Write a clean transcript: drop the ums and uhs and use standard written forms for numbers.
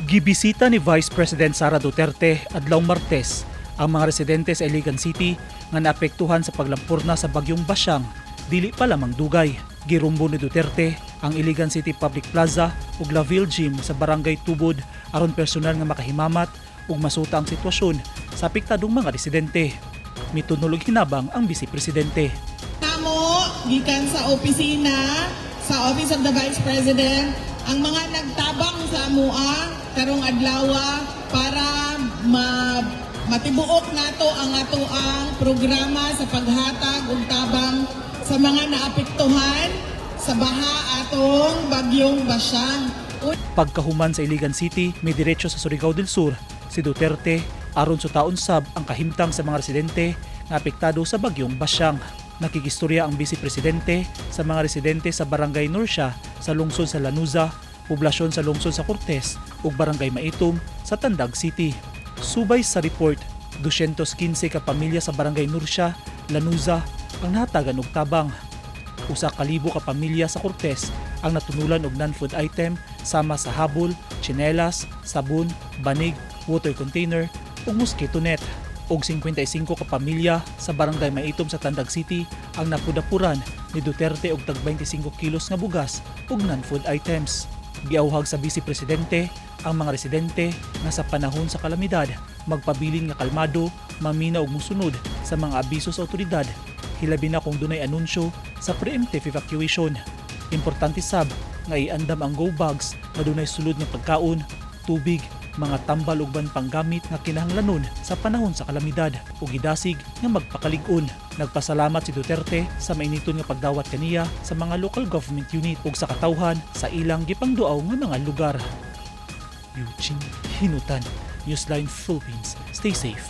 Gibisita ni Vice President Sara Duterte adlaw Martes ang mga residente sa Iligan City nga naapektuhan sa paglampurna sa bagyong Basyang dili pa lamang dugay. Girumbo ni Duterte ang Iligan City Public Plaza ug Laville Gym sa Barangay Tubod aron personal nga makahimamat ug masuta ang sitwasyon sa apektadong mga residente. Mitunol og hinabang ang Vice Presidente. Namo gikan sa opisina sa Office of the Vice President ang mga nagtabang sa amua karong adlaw para matibuok nato ang atoang programa sa paghatag og tabang sa mga naapektuhan sa baha atong bagyong Basyang. Pagkahuman sa Iligan City, midiretso sa Surigao del Sur si Duterte aron sutaon sab ang kahimtang sa mga residente nga apektado sa bagyong Basyang. Nakikistorya ang Vice Presidente sa mga residente sa Barangay Norcia sa lungsod sa Lanuza, poblasyon sa lungsod sa Cortes ug Barangay Maitum sa Tandag City. Subay sa report, 215 ka pamilya sa Barangay Norcia, Lanuza ang nahatagan og tabang. 1,000 ka pamilya sa Cortes ang natunulan og non-food item sama sa habol, tsinelas, sabon, banig, water container ug mosquito net. Og 55 ka pamilya sa Barangay Maitum sa Tandag City ang napudapuran ni Duterte og tag 25 kilos nga bugas ug non-food items. Giawhag sa Vice Presidente ang mga residente nga sa panahon sa kalamidad magpabilin nga kalmado, mamina og musunod sa mga abiso sa otoridad, hilabi na kung dunay anunsyo sa preemptive evacuation. Importante sab nga iandam ang go bags nga dunay sulod nga pagkaon, tubig, mga tambal ug uban panggamit nga kinahanglanon sa panahon sa kalamidad ug gidasig nga magpakalig-on. Nagpasalamat si Duterte sa mainiton nga pagdawat kaniya sa mga local government unit ug sa katawhan sa ilang gipangduaw nga mga lugar. Eugene Hinutan, Newsline Philippines. Stay safe.